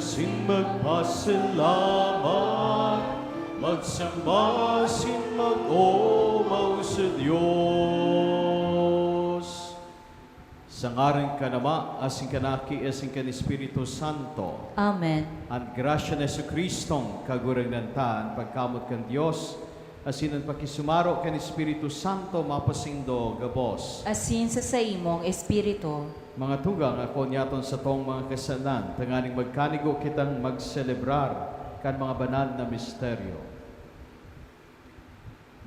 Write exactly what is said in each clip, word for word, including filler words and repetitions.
Sin magpasalamat, magsamba sin mag-omaw sa Dios. Sa ngaran kan Ama, asin kan Aki, asin kan Espiritu Santo. Amen. An grasya ni Jesu-Cristong Kagurangnan ta, an pagkamoot kan Dios, asin an pakisumaro kan Espiritu Santo mapasaindo gabos. Asin sa saimong espiritu. Mga tugang, akoon niyaton satong mga kasalan, tanganing magkanigo kitang magselebrar kan mga banal na misteryo.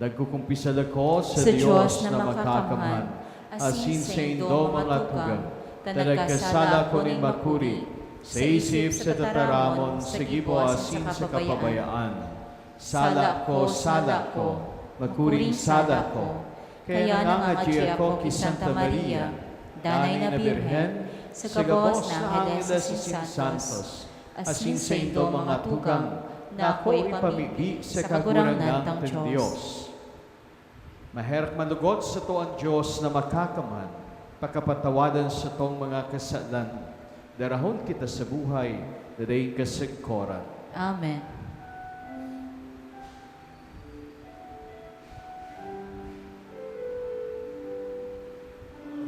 Nagkukumpisal ako sa Sa Dios Dios na na makakamhan, makakamhan, asin asin saindo saindo mga mga tugang, tugang, ta ta nagkasala nagkasala ako ko nin nin makuri, makuri, sa isip, sa tataramon, sa gibo, asin sa kababayaan. Sala ko, sala ko, makuring sala ko. Kaya nangangadyi ako ki Santa Maria, Danay na Birhen, sa gabos na angeles asin santos, asin saindo mga tugang, na ako ipamibi sa Kagurangnan tang Dios. Maherak manlugod sato an Dios na makakamhan, pakapatawadan satong mga kasalan, darahon kita sa buhay na daing kasagkoran. Amen.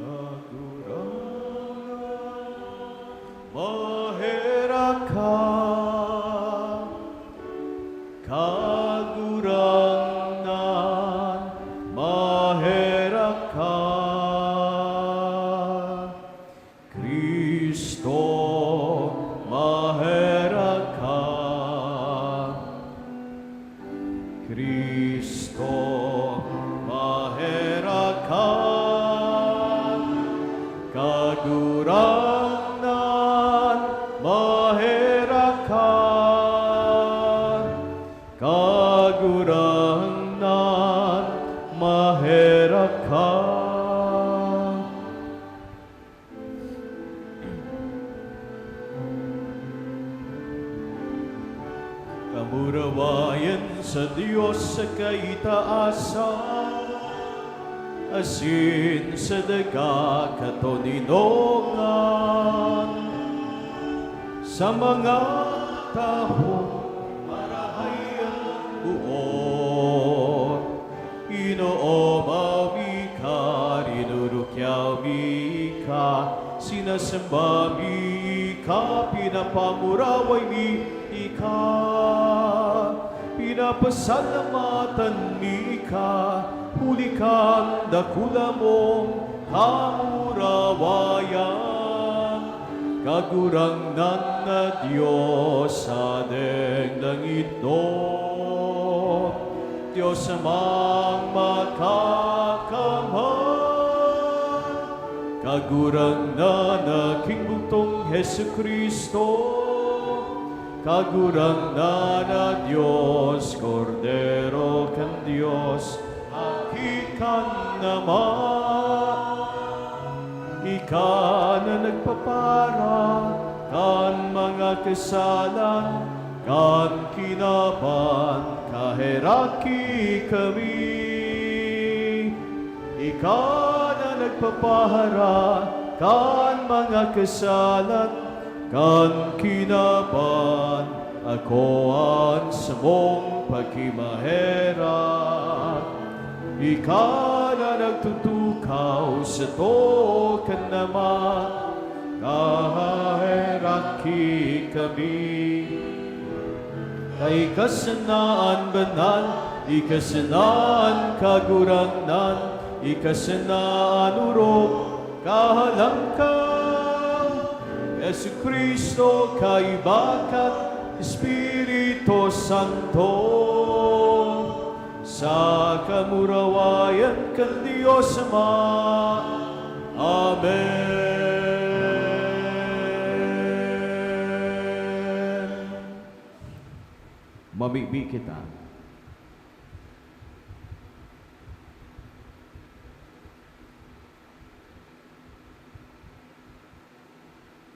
Kagurangnan, maherak ka. Kagurangnan, maherak ka. Cristo, maherak ka. Cristo, maherak ka. Kagurangnan, maherak ka. Kagurangnan, maherak ka. Kamurawayan sa Dios sa kaitaasan, asin sa daga katoninongan, sa mga tawo marahay an boot. Inoomaw mi ka, rinurukyaw mi ka, sinasamba mi ka, pinapamuraway mi ka, pinapasalamatan mi ka, huli kan dakula mong kamurawayan. Kagurangnan na Dios sa dengdang idto, Dios Amang makakamhan, Kagurangnan na king bugtong Jesu-Cristo, Kagurangnan na Dios, Kordero kan Dios, Aki kan Ama. Ika na nagpapara kan mga kasalan kan kinaban, kaheraki kami. Ika na nagpapahara kan mga kasalan kan kinaban, akoa an samong pakimaherak. Ika na nagtutukaw sato kan Ama, kaheraki kami. Ika sana an banal, ika sana an kagurangnan, ika sana an orog, kahalangkaw. Jesu-Cristo, kaiba kan Espiritu Santo, sa kamurawayan kan Dios Ama. Amen. Mamibi kita.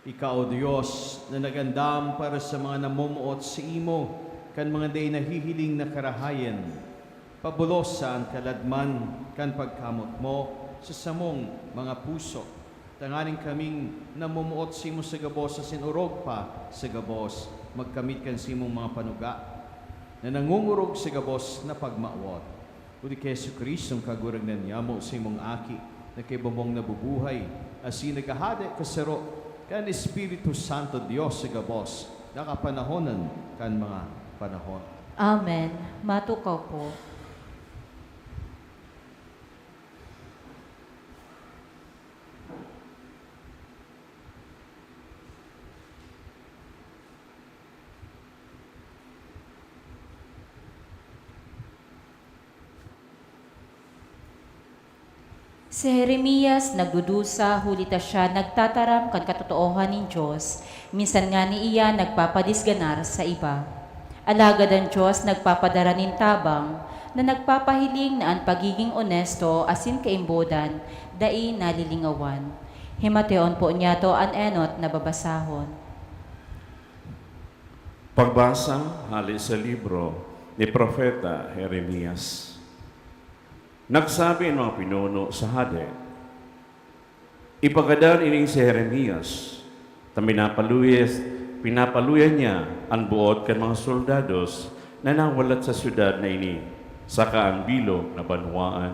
Ika, O Dios, na nag-andam para sa mga namomoot saimo kan mga dai nahihiling na karahayan, pabulosa an kaladman kan pagkamot mo sa samong mga puso, Tanganing kaming namomoot simo sa gabos asin orog pa sa gabos, magkamit kan simong mga panuga na nangongorog sa gabos na pagmawot. Uli ki Jesu-Cristong Kagurangnan nyamo, simong Aki, na kaiba mong nabubuhay, asin naghahade kasaro kan Espiritu Santo, Dios sa gabos, na kapanahonan kan mga panahon. Amen. Matukaw po. Si Jeremias nagdudusa huli ta siya nagtataram kan katotoohan nin Dios, minsan ngani iyan nagpapadisganar sa iba. Alagad an Dios nagpapadara nin tabang na nagpapahiling na an pagiging onesto asin kaimbodan dai nalilingawan. Himateon po niyato an enot na babasahon. Pagbasa hale sa libro ni Propeta Jeremias. Nagsabi an mga pinuno sa hade, "Ipagadan ining si Jeremias, ta minapaluya, pinapaluya niya an boot kan mga soldados na nawalat sa syudad na ini, saka an bilog na banwaan,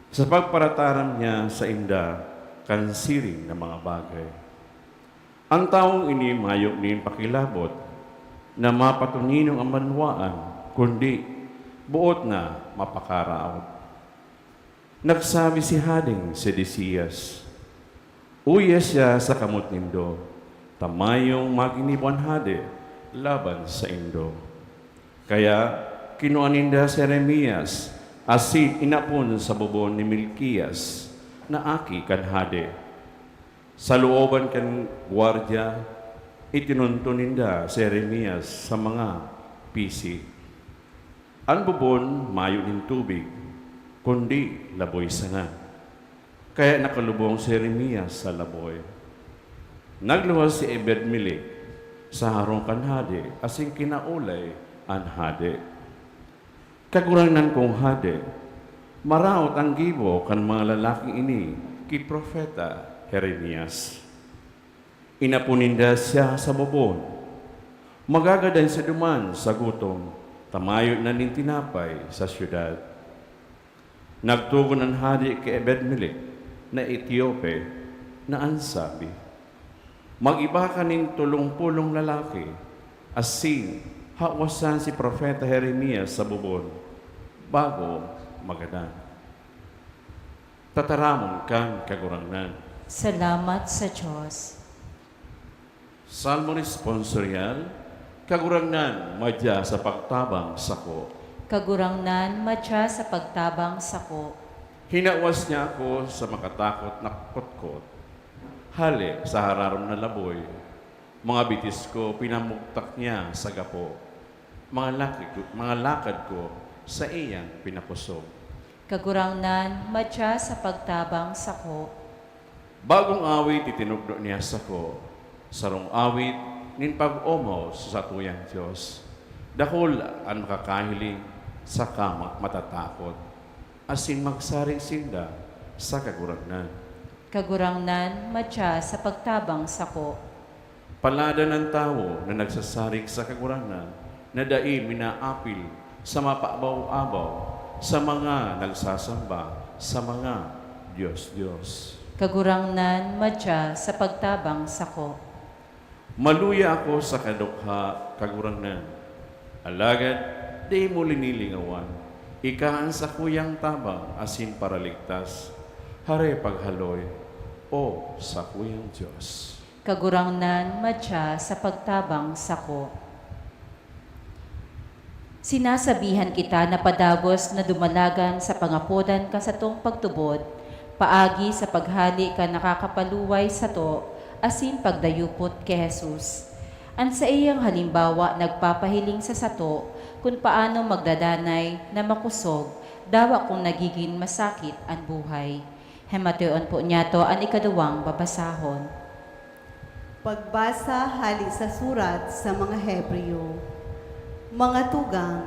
sa pagparataram niya sainda kan siring na mga bagay." An tawong ini mayo nin pakilabot na mapatoninong an banwaan, kundi boot na mapakaraot. Nagsabi si Hadeng Sedecias, "Uya siya sa kamot nindo, ta mayong maginibo an hade laban saindo." Kaya kinua ninda si Jeremias asin inapon sa bobon ni Milkias na aki kan hade. Sa looban kan gwardya, itinunton ninda si Jeremias sa mga pisi. An bobon mayo nin tubig, kundi laboy sana. Kaya nakalubong si Jeremias sa laboy. Nagluwas si Ebed-Melec sa harong kan hade asin kinaolay an hade. "Kagurangnan kong hade, maraot an gibo kan mga lalaking ini ki Propeta Jeremias. Inapon ninda siya sa bobon. Magagadan siya duman sa gutom, ta mayo na nin tinapay sa syudad." Nagtugon an hade ki Ebed-Melec na Etiope, na an sabi, "Mag-iba ka nin tolong pulong lalaki, asin hawasan si Propeta Jeremias sa bobon, bago magadan." Tataramon kan Kagurangnan. Salamat sa Dios. Salmo Responsorial. Kagurangnan, madya sa pagtabang sako. Kagurangnan, madya sa pagtabang sako. Hinawas niya ako sa makatakot na kutkot, hale sa hararom na laboy. Mga bitis ko pinamugtak niya sa gapo. Mga lakad ko, mga lakad ko saiyang pinakosog. Kagurangnan, madya sa pagtabang sako. Bagong awit itinukdo niya sako, sarong awit nin pag-omaw sa satuyang Dios. Dakul an makakahiling saka ma-, matatakot, asin magsarig sinda sa Kagurangnan. Kagurangnan, madya sa pagtabang sako. Paladan an tawo na nagsasarig sa Kagurangnan, na dai minaapil sa mapaabaw-abaw, sa mga nagsasamba sa mga dios-dios. Kagurangnan, madya sa pagtabang sako. Maluya ako sa kadukha, Kagurangnan, alagad dai mo linilingawan. Ika an sakuyang tabang asin paraligtas. Hare paghaloy, O sakuyang Dios. Kagurangnan, madya sa pagtabang sako. Sinasabihan kita na padagos na dumalagan sa pangapodan kan satong pagtubod, paagi sa paghale kan Nakakapaluway sato asin pagdayupot ki Jesus. An saiyang halimbawa nagpapahiling sa sato kun paano magdadanay na makosog, dawa kun nagigin masakit an buhay. Hemateon po niyato an ikaduwang babasahon. Pagbasa hale sa surat sa mga Hebreo. Mga tugang,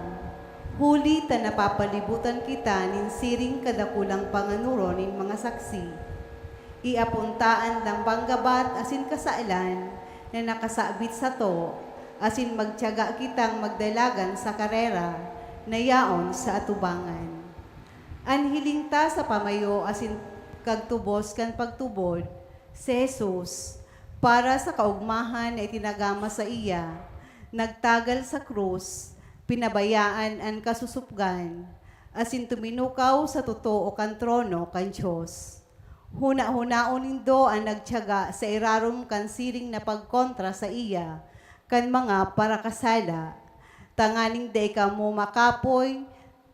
huli ta napapalibutan kita nin siring kadakulang panganuron nin mga saksi, Iapuntaan lambang gabat asin kasalan na nakasabit sato, asin magtiyaga kitang magdalagan sa karera na yaon sa atubangan. An hiling ta sa pamayo asin kagtubos kan pagtubod, si Jesus, para sa kaogmahan na itinagama saiya, nagtagal sa krus, pinabayaan an kasusupgan, asin tuminukaw sa totoo kan trono kan Dios. Hunahunaon nindo an nagtiyaga sa irarom kan siring na pagkontra saiya kan mga parakasala, tanganing dai kamo makapoy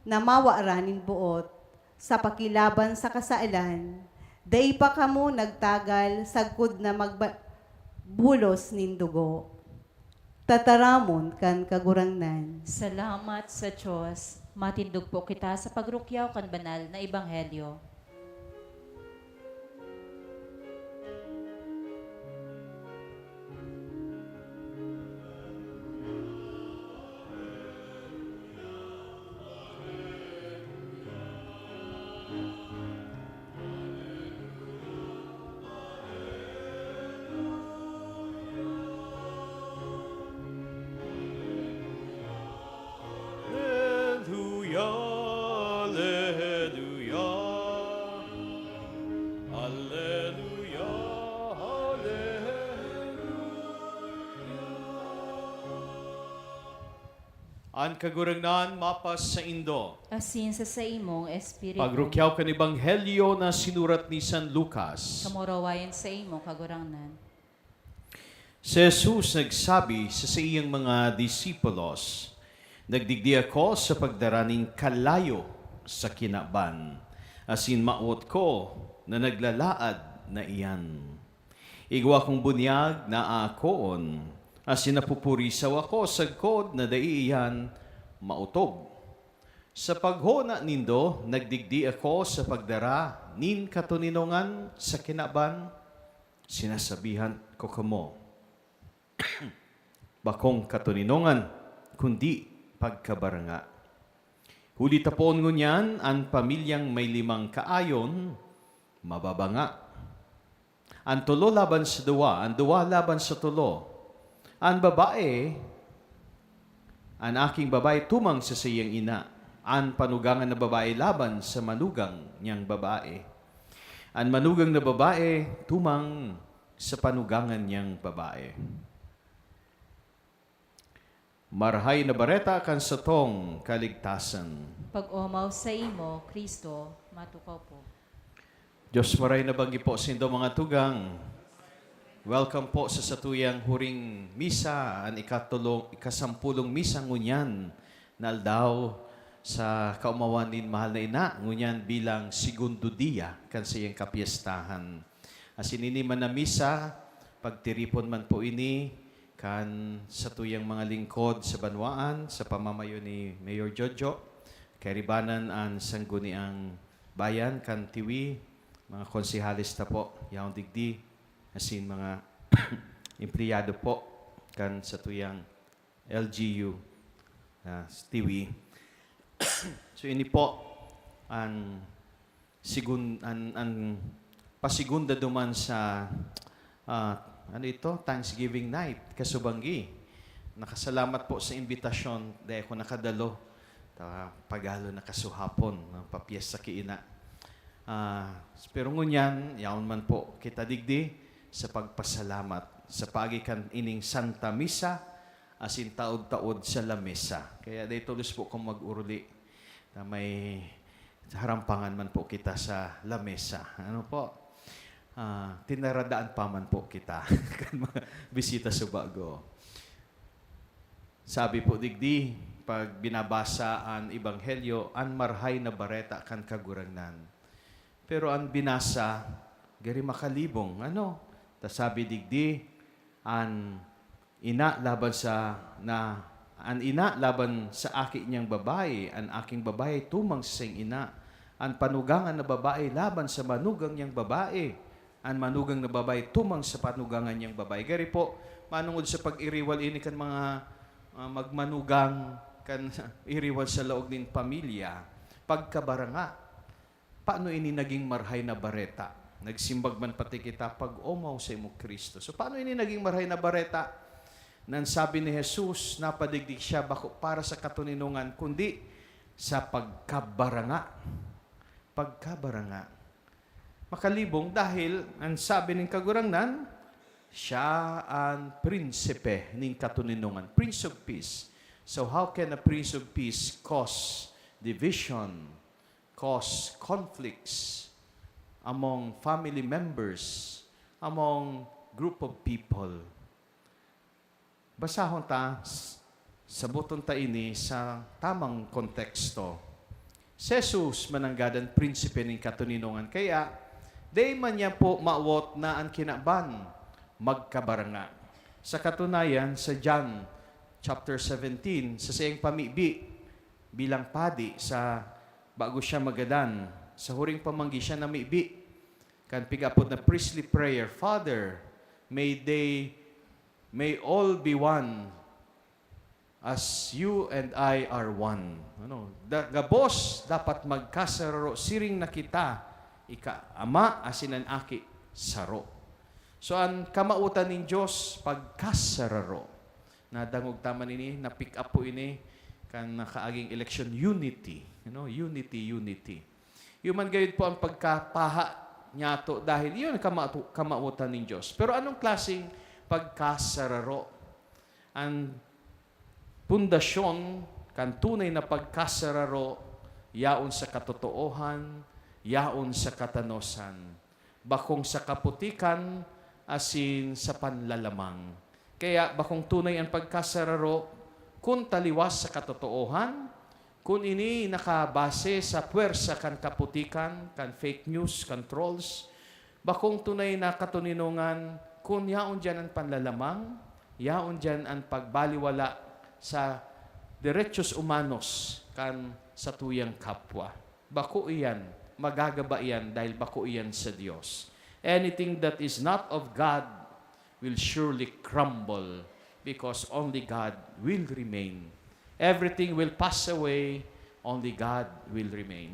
na mawaran nin boot sa pakilaban sa kasalan. Dai pa kamo nagtagal sagkod na magba-, bulos nin dugo. Tataramon kan Kagurangnan. Salamat sa Dios. Matindog po kita sa pagrukyaw kan banal na ebanghelyo. Aleluya, aleluya, aleluya, aleluya. An Kagurangnan mapasaindo. Asin sa saimong espiritu. Pagrukyaw kan Ebanghelyo na sinurat ni San Lucas. Kamurawayan saimo, Kagurangnan. Si Jesus nagsabi sa saiyang mga disipulos, "Nagdigdi ako sa pagdara nin kalayo sa kinaban, asin mawot ko na naglalaad na iyan. Igwa kong bunyag na aakoon, asin napupurisaw ako sagkod na dai iyan maotob. Sa paghona nindo, nagdigdi ako sa pagdara nin katoninongan sa kinaban? Sinasabihan ko kamo, bakong katoninongan, kundi pagkabaranga. Huli ta poon ngunyan, an pamilyang may limang kaayon, mababanga. An tolo laban sa duwa, an duwa laban sa tolo. An babae, an aking babae tumang sa saiyang ina, an panugangan na babae laban sa manugang niyang babae. An manugang na babae tumang sa panugangan niyang babae." Marahay na Bareta kan satong kaligtasan. Pag-omaw saimo, Cristo, matukaw po. Dios maray na banggi po saindo, mga tugang. Welcome po sa satuyang huring misa, an ikatulo, ikasampulong misa ngunyan na aldaw sa kaomawan nin mahal na ina, ngunyan bilang segundo dia kan saiyang kapyestahan. Asin ini man na misa, pagtiripon man po ini kan satuyang mga lingkod sa banwaan, sa pamamayo ni Mayor Jojo, kairibanan an Sangguniang Bayan kan Tiwi, mga konsehales ta po, yaon digdi, asin mga empleyado po kan satuyang L G U, ah, sa Tiwi. So, ini po an sigun-, an, an pasigunda duman sa, ah, ano ito? Thanksgiving night, kasubanggi. Nakasalamat po sa imbitasyon, dai ako nakadalo. Ta, pagalo na kasuhapon, no? Papyesta ki ina. Ah, pero ngunyan, yaon man po kita digdi sa pagpasalamat sa paagi kan ining Santa Misa, asin taod-taod sa lamesa. Kaya dai tolos po kung mag-oruli na may harampangan man po kita sa lamesa. Ano po? Ah, tinaradaan pa man po kita kan mga bisita sa bago. Sabi po digdi, pag binabasa an Ebanghelyo, an Marahay na Bareta kan Kagurangnan. Pero an binasa, gari makalibong. Ano? Ta sabi digdi, an ina laban sa, na, an ina laban sa aki niyang babae, an aking babae tumang sa saiyang ina, an panugangan na babae laban sa manugang niyang babae, an manugang na babae tumang sa panugangan niyang babae. Gari po, manongod sa pag-iriwal ini kan mga, ah, magmanugang, kan iriwal sa laog nin pamilya, pagkabaranga. Paano ini naging Marahay na Bareta? Nagsimbag man pati kita pag-omaw sa imo, Cristo. So, paano ini naging Marahay na Bareta? Nan sabi ni Jesus, napadigdi siya bako para sa katoninongan, kundi sa pagkabaranga. Pagkabaranga. Makalibong dahil ang sabi nin Kagurangnan, siya an prinsipe nin katoninongan, Prince of Peace. So how can a Prince of Peace cause division, cause conflicts among family members, among group of people? Basahon ta, s-, saboton ta ini sa tamang konteksto. Si Jesus mananggad an prinsipe nin katoninongan, kaya dai man niya po mawot na an kinaban magkabaranga. Sa katunayan, sa John chapter seventeen, sa saiyang pamibi bilang padi sa bago siya magadan, sa huring pamanggi siya namibi, kan pig-apod na priestly prayer, "Father, may they, may all be one as you and I are one." Ano? Da-, gabos dapat magkasararo, siring na kita, ika Ama asin an Aki, saro. So, an kamawotan nin Dios, pagkasararo. Nadangog ta man ini, na-pick up po ini, kan nakaaging eleksyon, unity. You know, unity, unity. Iyo man gayud po ang pagkapaha niyato dahil iyon ang kama-, kamawotan nin Dios. Pero anong klaseng pagkasararo? An pundasyon kan tunay na pagkasararo yaon sa katotoohan, yaon sa katanosan, bakong sa kaputikan asin sa panlalamang. Kaya bakong tunay an pagkasararo kun taliwas sa katotoohan, kun ini nakabase sa puwersa kan kaputikan, kan fake news, kan trolls, bakong tunay na katoninongan kun yaon diyan an panlalamang, yaon diyan an pagbaliwala sa derechos humanos kan satuyang kapwa. Bako iyan, magagaba iyan dahil bako iyan sa Dios. Anything that is not of God will surely crumble because only God will remain. Everything will pass away, only God will remain.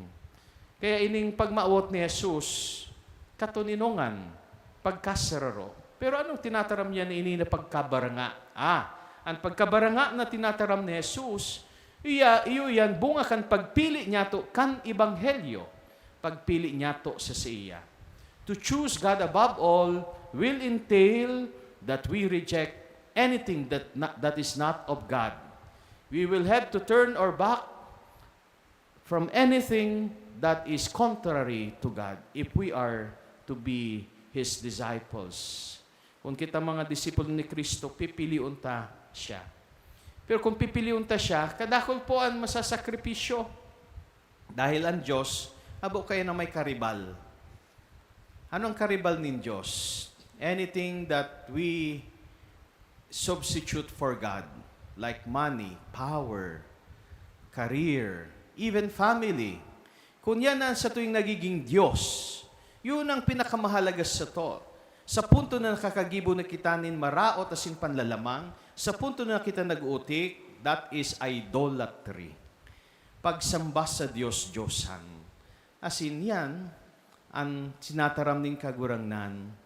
Kaya ining pagmawot ni Jesus, katoninongan, pagkasararo. Pero anong tinataram niya na ini na pagkabaranga? Ah, ang pagkabaranga na tinataram ni Jesus, iya, iyo yan bunga kan pagpili niyato kan ebanghelyo, pagpili niyato sa saiya. To choose God above all will entail that we reject anything that na-, that is not of God. We will have to turn our back from anything that is contrary to God if we are to be His disciples. Kung kita mga disipulo ni Cristo, pipilion ta siya. Pero kung pipilion ta siya, kadakul po an masasakripisyo. Dahil ang Diyos, abo kayo na may karibal. Anong karibal nin Diyos? Anything that we substitute for God, like money, power, career, even family. Kun yan ang sa tuwing nagiging Diyos, yun ang pinakamahalaga sa to. Sa punto na nakakagibo na kita nin maraot asin panlalamang, sa punto na kita nag-uutik, that is idolatry. Pagsamba sa Diyos-diyosan. Asin yan, an sinataram nin Kagurangnan.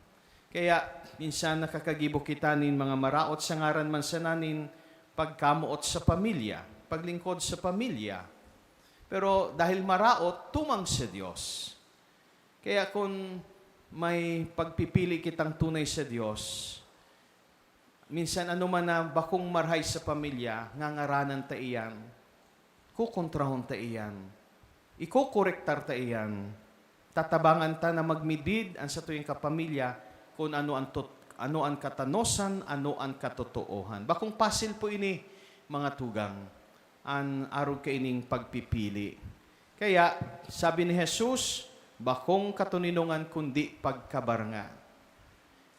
Kaya, minsan nakakagibo kita nin mga maraot sa ngaran man sana nin pagkamoot sa pamilya, paglingkod sa pamilya. Pero dahil maraot, tumang sa Diyos. Kaya kun may pagpipili kitang tunay sa Diyos, minsan ano man na bakong marahay sa pamilya, ngangaranan ta iyan, kukontrahon ta iyan, ikokorektar ta iyan, tatabangan ta na magmidid an satuyang kapamilya kun ano an tot-, ano an katanosan, ano an katotoohan. Bakong pasil po ini, mga tugang, an arog kaining pagpipili. Kaya, sabi ni Jesus, "Bakong katoninongan kundi pagkabaranga."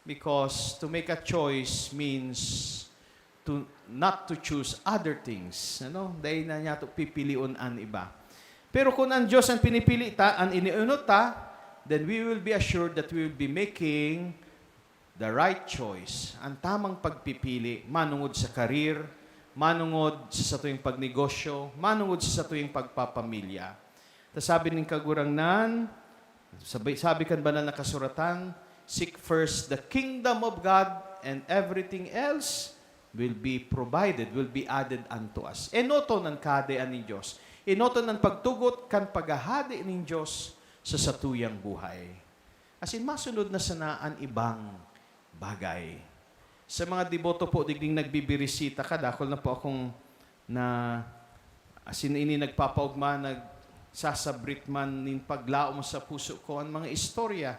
Because to make a choice means to, not to choose other things. Ano? Dai na niyato pipilion an iba. Pero kun an Diyos an pinipili ta, an iniunot ta, then we will be assured that we will be making the right choice, an tamang pagpipili, manongod sa career, manongod sa satuyang pagnegosyo, manongod sa satuyang pagpapamilya. Ta sabi nin Kagurangnan, Sabi, sabi kan Banal na Kasuratan, "Seek first the kingdom of God, and everything else will be provided, will be added unto us." Enoton an Kahadean nin Dios. Enoton an pagtugot kan paghahade nin Dios sa satuyang buhay. As in, masunod na sana an ibang bagay. Sa mga deboto po, digding nagbibirisita, kadakol na po akong na, as in, ini nagpapaogma, nagsasabrit man nin paglaom sa puso ko an mga istorya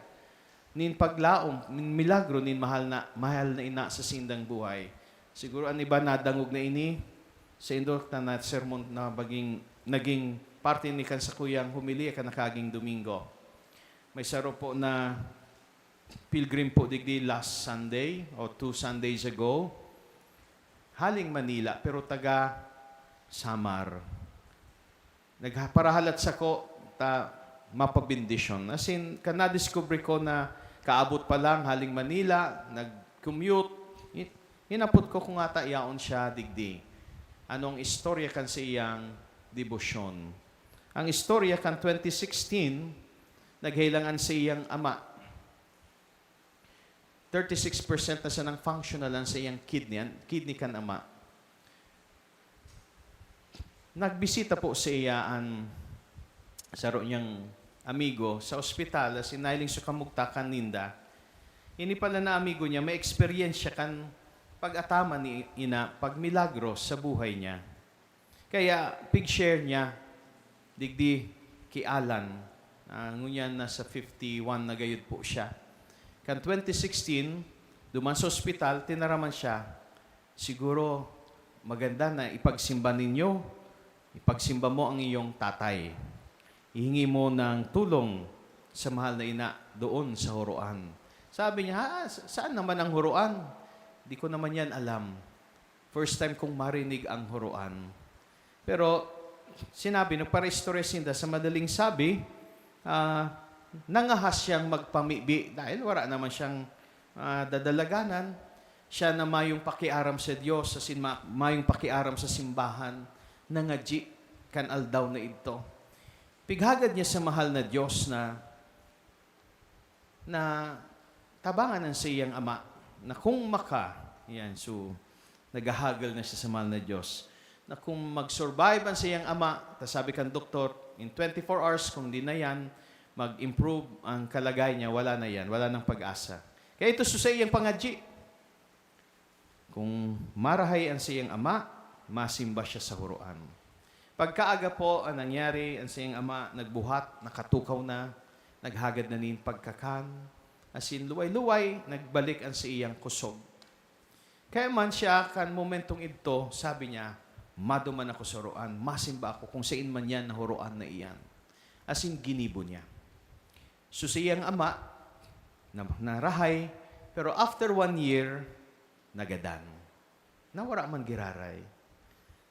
nin paglaom, nin milagro nin mahal na, mahal na ina sa sindang buhay. Siguro an iba nadangog na ini, sa indo na, na sermon na baging, naging parte ni kan sakuyang homilya kan nakaging Domingo. May saro po na pilgrim po digdi last Sunday o two Sundays ago. Haling Manila, pero taga Samar. Nagparahalat sako ta mapabendisyon. As in, kan nadiskubre ko na kaabot pa lang haling Manila, nag-commute, i-, hinapot ko kung ata yaon siya digdi. Anong istorya kan sa iyang debosyon? Ang istorya kan twenty sixteen, naghelang an sa iyang ama. Thirty-six percent na sanang functional an sa iyang kidney, an kidney kan ama. Nagbisita po sa iya an saro niyang amigo sa ospital, as in, nahiling sa kamugtakan ninda. Ini pala na amigo niya, may eksperyensya kan pag-ataman ni ina, pagmilagro sa buhay niya. Kaya pig-share niya digdi ki Alan. Ah, ngunyan nasa fifty-one na gayud po siya. Kan twenty sixteen, duman sa ospital, tinaraman siya, "Siguro maganda na ipagsimba ninyo, ipagsimba mo ang iyong tatay. Ihingi mo ng tulong sa mahal na ina doon sa Huroan." Sabi niya, "Ha? Sa-, saan naman ang Huroan? Di ko naman yan alam." First time kong marinig ang Huroan. Pero sinabi, nagparaistorya sinda, sa madaling sabi, ah, nangahas siyang magpamibi dahil wala naman siyang, ah, dadalaganan. Siya na mayong pakiaram sa Diyos, as in, ma-, mayong pakiaram sa simbahan, nangadyi kan aldaw na idto. Pighagad niya sa mahal na Diyos na na tabangan ang saiyang ama, na kung maka, yan, so, naghahagel na siya sa mahal na Diyos, na kung mag-survive ang saiyang ama, ta sabi kan doktor, in twenty-four hours, kung di na yan, mag-improve ang kalagay niya, wala na yan, wala nang pag-asa. Kaya ito so saiyang pangadyi. Kung marahay an saiyang ama, masimba siya sa Huroan. Pagkaaga po an nangyari, an saiyang ama nagbuhat, nakatukaw na, naghagad na nin pagkakan, asin luway-luway, nagbalik an saiyang kusog. Kaya man siya, kan momentong idto, sabi niya, "Maduman ako sa Huroan, masimba ako kung sain man yan na Huroan na iyan." Asin ginibo niya. So, saiyang ama, na, narahay, pero after one year, nagadan. Nawara man giraray.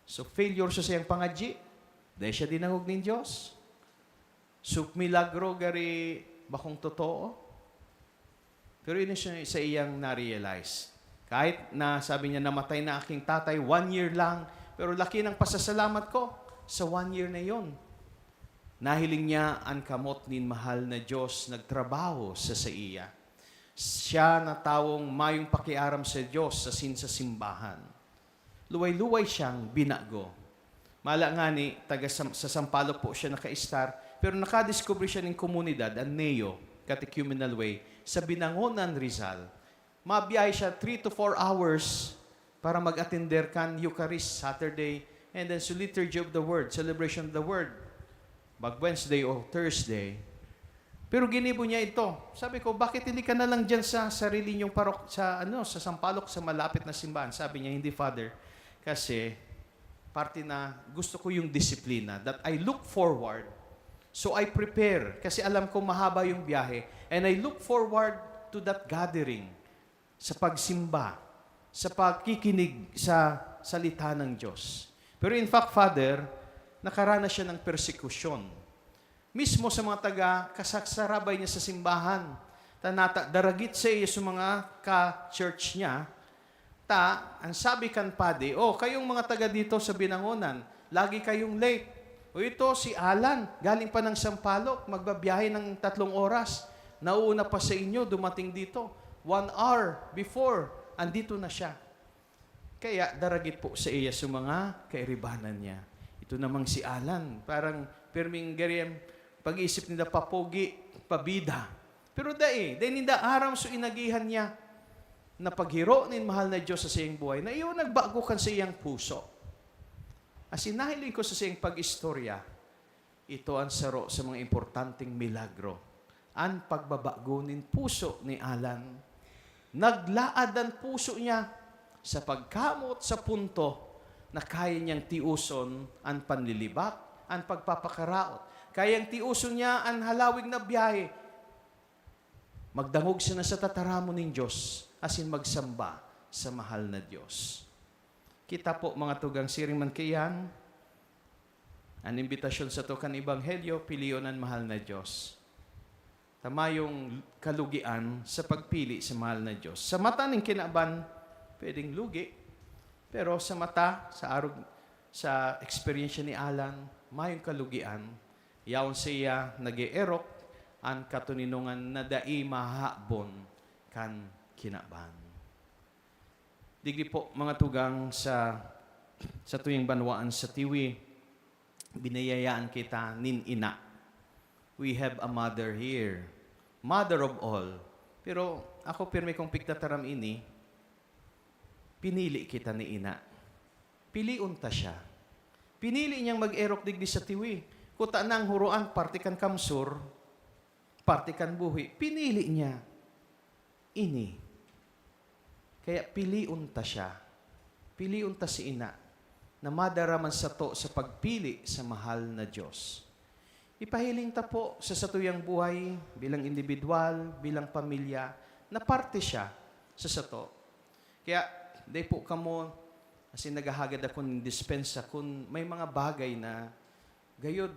So, failure sa saiyang pangadyi, dai siya dinangog nin Dios. So, milagro gari bakong totoo. Pero ini siya sa iyang na-realize. Kahit na sabi niya, "Namatay na aking tatay, one year lang, pero laki ng pasasalamat ko sa one year na yon." Nahiling niya an kamot nin mahal na Dios nagtrabaho sa saiya. Siya na tawong mayong pakiaram sa Dios asin sa simbahan. Luway-luway siyang binago. Mala ngani, taga Sam-, sa Sampaloc po siya nakaistar, pero nakadiskubre siya nin komunidad, an Neo, Catechumenal Way, sa Binangonan, Rizal. Mabiyahe siya three to four hours para mag-atender kan Eucharist Saturday, and then sa Liturgy of the Word, Celebration of the Word, mag Wednesday o Thursday. Pero ginibo niya ito. Sabi ko, "Bakit hindi ka na lang diyan sa sarili niyong parok-, sa, ano, sa Sampaloc, sa malapit na simbahan?" Sabi niya, "Hindi, Father. Kasi parte na gusto ko yung disiplina, that I look forward. So I prepare. Kasi alam ko mahaba yung biyahe. And I look forward to that gathering." Sa pagsimba, sa pagkikinig sa salita ng Diyos. Pero in fact, Father, nakaranas siya ng persekusyon. Mismo sa mga taga kasagsarabay niya sa simbahan, ta nata-, daragit sa iyo sa mga ka-church niya, ta, ang sabi kan padi, "Oh, kayong mga taga dito sa Binangonan, lagi kayong late." O ito, si Alan, galing pa ng Sampaloc, magbabiyahe ng tatlong oras. Nauuna pa sa inyo, dumating dito. One hour before, andito na siya. Kaya daragit po sa iya sa mga kairibanan niya. Ito namang si Alan, parang pirming gari ang pag-iisip nila, papogi, pabida. Pero dai, dai ninda aram so inagihan niya na paghiro nin mahal na Diyos sa siyang buhay, na iyo nagbago kan sa iyang puso. Asin nahiling ko sa siyang pag-istorya, ito an saro sa mga importanteng milagro, an pagbabago nin puso ni Alan. Naglaad an puso niya sa pagkamot sa punto na kaya niyang tioson an panlilibak, an pagpapakaraot. Kayang tioson niya an halawig na biyahe, magdangog sana sa tataramon nin Diyos, asin magsamba sa mahal na Diyos. Kita po, mga tugang, siring man kaiyan, an imbitasyon sato kan Ebanghelyo, pilion an mahal na Diyos. Ta mayong kalugian sa pagpili sa mahal na Diyos. Sa mata nin kinaban, pwedeng lugi. Pero sa mata, sa arog, sa eksperyensya ni Alan, mayong kalugian. Yaon saiya nag-eerok an katoninongan na dai mahahabon kan kinaban. Digdi po, mga tugang, sa, sa satuyang banwaan sa Tiwi, biniyayaan kita nin ina. We have a mother here. Mother of all. Pero ako, pirmi kong pigtataram ini, pinili kita ni ina. Pilion ta siya. Pinili niyang mag-erok digdi sa Tiwi. Kuta na ang Huroan, parte kan Kamsur, parte kan Buhi. Pinili niya ini. Kaya pilion ta siya. Pilion ta si ina na madara man sato sa pagpili sa mahal na Diyos. Ipahiling ta po sa satuyang buhay, bilang indibidwal, bilang pamilya, na parte siya sa sato. Kaya, dai po kamo, asin naghahagad ako nin dispensa kun may mga bagay na gayod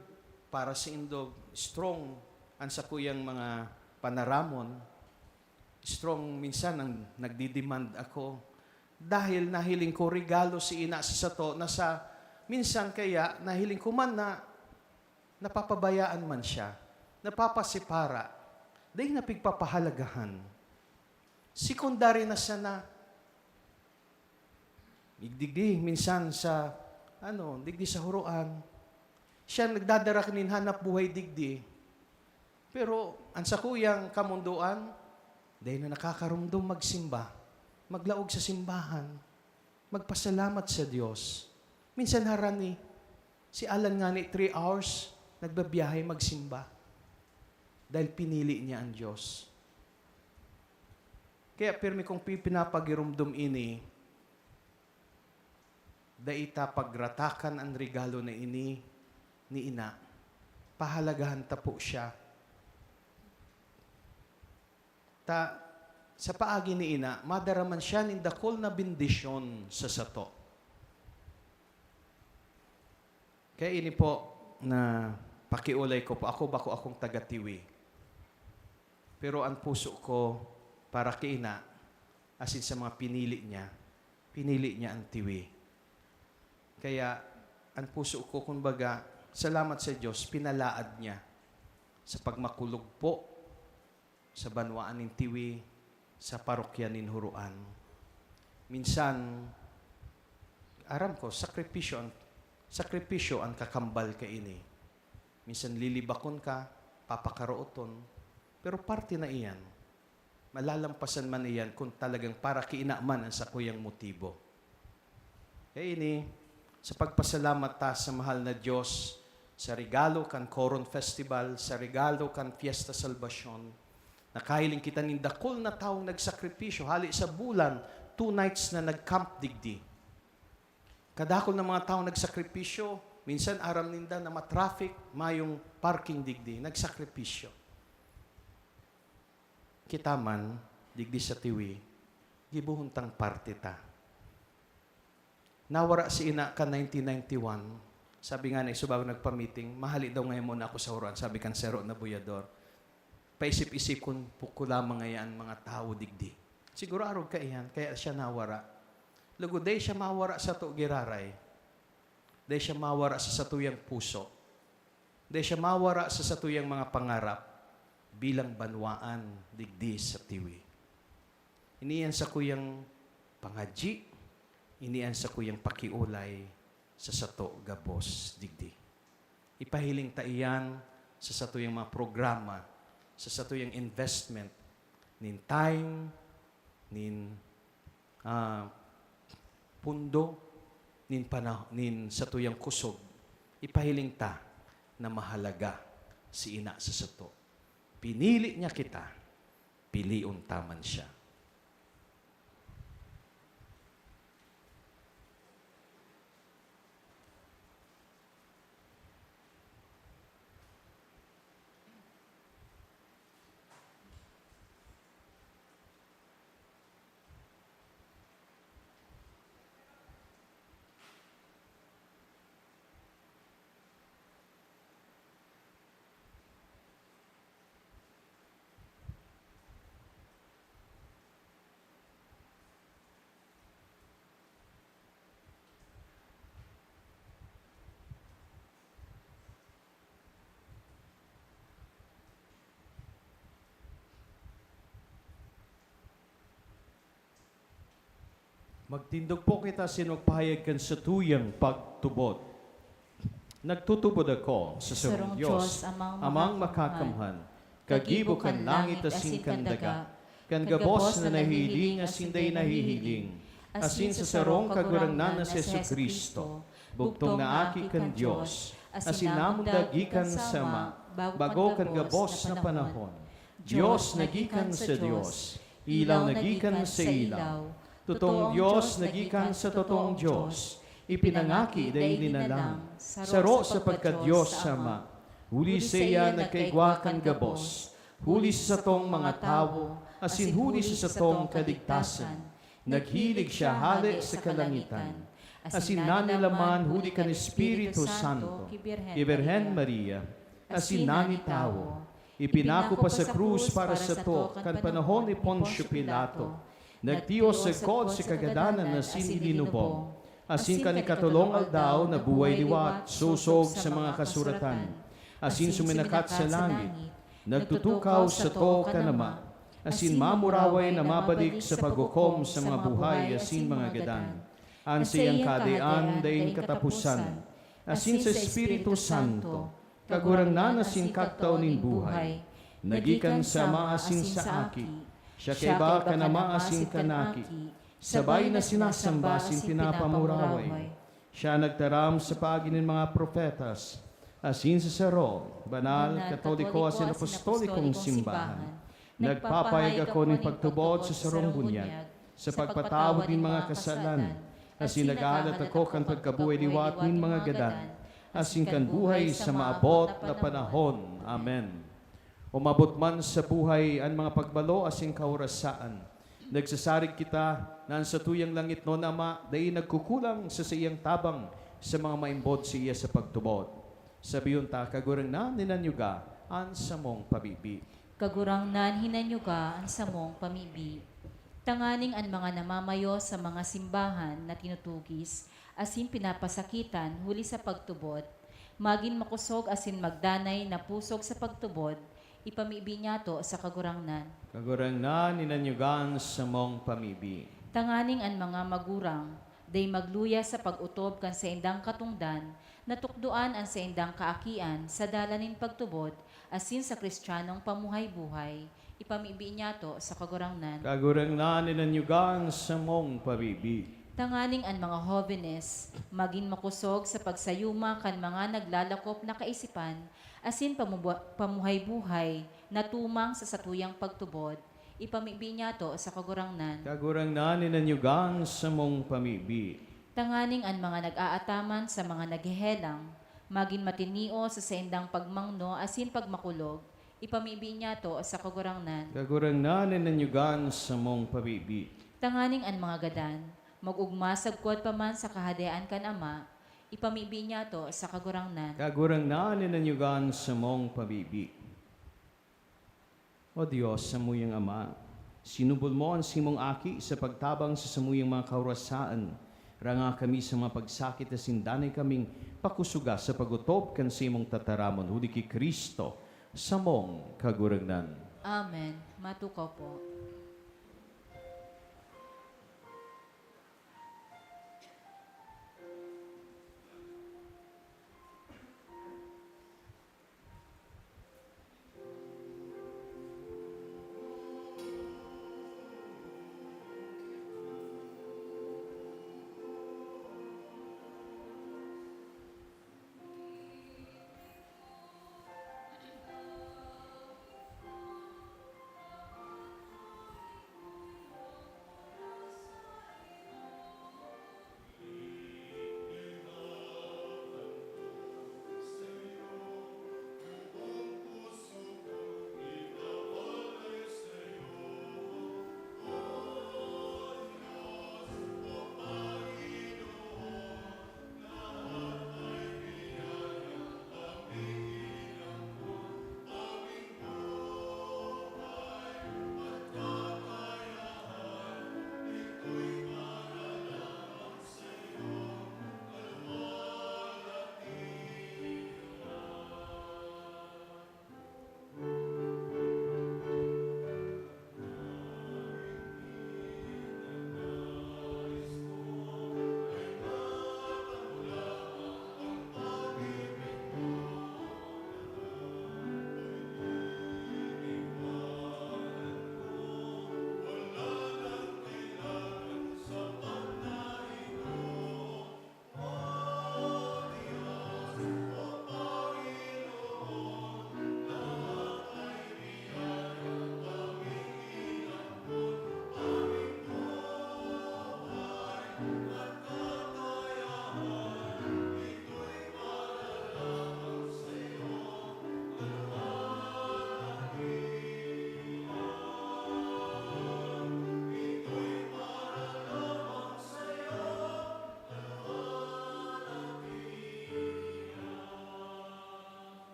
para saindo strong an sakuyang mga panaramon, strong minsan ang nagdi-demand ako. Dahil nahiling ko regalo si ina sa sato na sa minsan kaya nahiling ko man na napapabayaan man siya, napapasipara, dai na pigpapahalagahan. Secondary na sana. Digdi, minsan sa, ano, digdi sa Huroan. Siya nagdadara nin hanap buhay digdi. Pero an sakuyang kamundoan, dai na nakakaromdom magsimba, maglaog sa simbahan, magpasalamat sa Diyos. Minsan harani, si Alan ngani, three hours, nagbabiyahe magsimba. Dahil pinili niya ang Diyos. Kaya pirmi kong pi-, pinapagiromdom ini, dai ta pagratakan an regalo na ini ni ina. Pahalagahan ta po siya. Ta, sa paagi ni ina, madara man siya nin dakul na bendisyon sa sato. Kaya ini po na pakiolay ko po, ako bako akong taga-Tiwi. Pero an puso ko para ki ina, asin sa mga pinili niya, pinili niya an Tiwi. Kaya an puso ko, kumbaga, salamat sa Diyos, pinalaad niya sa pagmakulog po sa banwaan nin Tiwi, sa parokya nin Huroan. Minsan, aram ko, sakripisyo an, sakripisyo an kakambal kaini. Minsan lilibakon ka, papakarooton, pero parte na iyan. Malalampasan man iyan kun talagang para ki ina man an sakuyang motibo. Kaya ini, sa pagpasalamat ta sa mahal na Diyos, sa regalo kan Coron Festival, sa regalo kan Fiesta Salvacion, nakahiling kita nin dakul na tawong nagsakripisyo. Hali sa bulan, two nights na nag-camp digdi. Kadakul na mga tawong nagsakripisyo, minsan aram ninda na ma-traffic, mayong parking digdi, nagsakripisyo. Kita man, digdi sa Tiwi, gibohon tang parte ta. Nawara si ina kan nineteen ninety-one. Sabi nga na iso bago nagpa-meeting, "Mahali daw ngayon muna ako sa Huroan," sabi kan saro na buyador. "Paisip-isipon ko lamang ngayon ang mga tao digdi." Siguro arog kaiyan, kaya siya nawara. Lugod, dai siya mawara sato giraray. Dai siya mawara sa satuyang puso. Dai siya mawara sa satuyang mga pangarap bilang banwaan digdi sa tiwi. Ini an sakuyang pangadyi, ini an sakuyang pakiolay sa sato gabos digdi. Ipahiling ta iyan sa satuyang mga programa, sa satuyang investment, nin time, nin, ah, pundo, nin pana-, nin satuyang kusog. Ipahiling ta na mahalaga si Ina sa sato. Pinili niya kita, pilion ta man siya. Magtindog po kita asin magpahayag kan satuyang pagtubod. Nagtutubod ako sa sarong Sarong Dios, Dios, Amang Amang Makakamhan, Makakamhan, Kagibo kan langit asin kan daga, kan gabos na nahihiling asin dai nahihiling, asin sa sarong Kagurangnan na si Jesu-Cristo, bugtong na Aki kan Dios, asin namundag gikan sa Ama, bago kan gabos na panahon. Dios na gikan sa Dios, ilaw na gikan sa ilaw, totoong Dios na gikan sa totoong Dios, ipinangaki dai linalang, saro sa pagka-Dios Ama. Huli saiya nagkaigwa kan gabos, huli sa satong mga tawo, asin huli sa satong kaligtasan. Naghilig siya hale sa kalangitan, asin nanilaman huli kan Espiritu Santo, ki Birhen Maria, asin nagin tawo. Ipinako pa sa krus para sato kan panahon ni Poncio Pilato. Nagtios sagkod sa kagadanan asin ilinubong, asin kan ikatolong aldaw nabuhay liwat sosog sa mga kasuratan, asin suminakat sa langit. Nagtutukaw sato kan Ama, asin mamuraway na mabalik sa paghukom sa mga buhay asin mga gadan. An saiyang kahadean daing kataposan, asin sa Espiritu Santo, Kagurangnan asin Kagtao nin buhay, na gikan sa Ama asin sa Aki, siya kaiba kan Ama asin kan Aki, sabay na sinasamba asin pinapamuraway. Siya nagtaram sa paagi nin mga propetas, asin sa saro, banal, katoliko asin apostolikong simbahan. Nagpapahayag ako nin pagtubod sa sarong bunyag, sa pagpatawad nin mga kasalan, asin naghahalat ako kan pagkabuhay liwat nin mga gadan, asin kan buhay sa maabot na panahon. Amen. Umabot man sa buhay an mga pagbalo asin kaorasaan, nagsasarig kita na an satuyang langitnon na Ama dai nagkukulang sa saiyang tabang sa mga maimbod saiya sa pagtubod. Sabihon ta, Kagurangnan, hinanyuga an samong pamibi. Kagurangnan, hinanyuga an samong pamibi. Tanganing an mga namamayo sa mga simbahan na tinutugis asin pinapasakitan huli sa pagtubod, magin makosog asin magdanay na pusog sa pagtubod, ipamibi niyato sa Kagurangnan. Kagurangnan, hinanyuga an samong pamibi. Tanganing an mga magurang dai magluya sa pag-otob kan saindang katongdan, natukdoan an saindang kaakian sa dalan nin pagtubod asin sa Cristianong pamuhay-buhay, ipamibi niyato sa Kagurangnan. Kagurangnan, hinanyuga an samong pamibi. Tanganing an mga hobenes magin makosog sa pagsayuma kan mga naglalakop na kaisipan asin pamubu-, pamuhay-buhay na tumang sa satuyang pagtubod, ipamibi niyato sa Kagurangnan. Kagurangnan, hinanyuga an samong pamibi. Tanganing an mga nag-aataman sa mga naghehelang magin matinio sa saindang pagmangno asin pagmakulog, ipamibi niyato sa Kagurangnan. Kagurangnan, hinanyuga an samong pamibi. Tanganing an mga gadan mag-ogma sagkod pa man sa Kahadean kan Ama, ipamibi niyato sa Kagurangnan. Kagurangnan, hinanyuga an samong pamibi. O Dios, samuyang Ama, sinubol mo an saimong Aki sa pagtabang sa samuyang mga kaorasaan. Ranga kami sa mga pagsakit asin danay kaming pakusoga sa pag-otob kan saimong tataramon, huli ki Cristo, samong Kagurangnan. Amen. Matukaw po.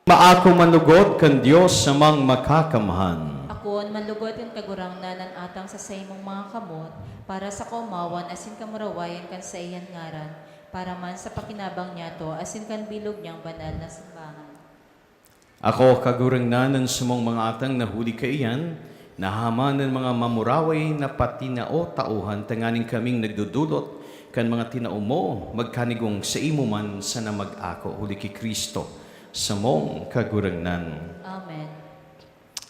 Maako manlugod kan Dios samang Makakamhan. Akoon manlugod kan Kagurangnan an atang sa saimong mga kamot, para sa kaomawan asin kamurawayan kan saiyang ngaran, para man sa pakinabang niyato asin kan bilog niyang banal na simbahan. Ako, Kagurangnan, an samong mga atang na huli kaiyan, nahaman nin mga mamuraway na patinao-taohan, tanganing kaming nagdodolot kan mga tinao mo, magkanigong saimo man sana mag-ako, huli ki Cristo, samong Kagurangnan. Amen.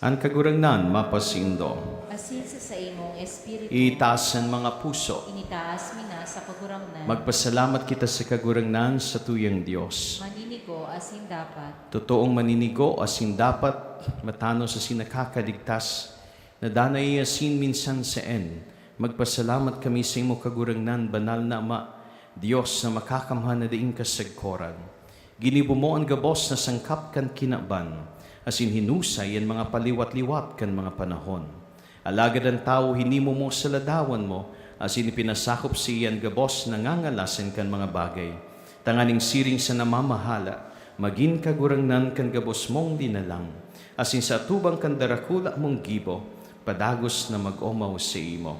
An Kagurangnan mapasaindo. Asin sa saimong espiritu. Itaas an mga puso. Initaas mi na sa Kagurangnan. Magpasalamat kita sa Kagurangnan, satuyang Dios. Maninigo asin dapat. Totoong maninigo asin dapat, matanos asin nakakaligtas, na danay asin minsan saen, magpasalamat kami saimo, Kagurangnan, banal na Ama, Dios na makakamhan na daing kasagkoran. Ginibo mo an gabos na sangkap kan kinaban, asin hinusay an mga paliwat-liwat kan mga panahon. Alagad an tawo hinimo mo sa ladawan mo, asin ipinasakop saiya an gabos na ngangalasan kan mga bagay, tanganing siring sa namamahala, magin kagurangnan kan gabos mong linalang, asin sa atubang kan darakula mong gibo, padagos na mag-omaw saimo.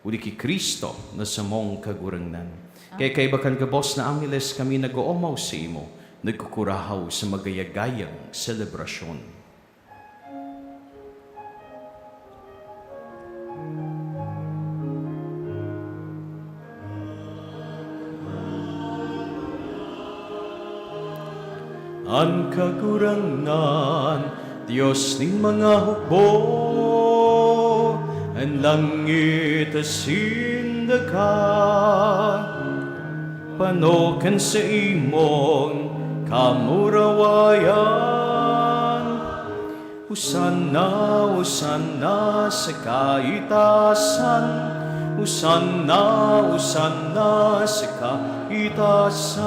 Huli ki Cristo na samong Kagurangnan. Kaya kaiba kan gabos na angheles kami nag-oomaw saimo, nagkukurahaw sa magayagayang selebrasyon. An Kagurangnan, Dios nin mga hukbo, an langit asin daga, pano kan saimong kamurawayan. Hosanna, Hosanna sa kaitaasan, Hosanna, Hosanna sa kaitaasan.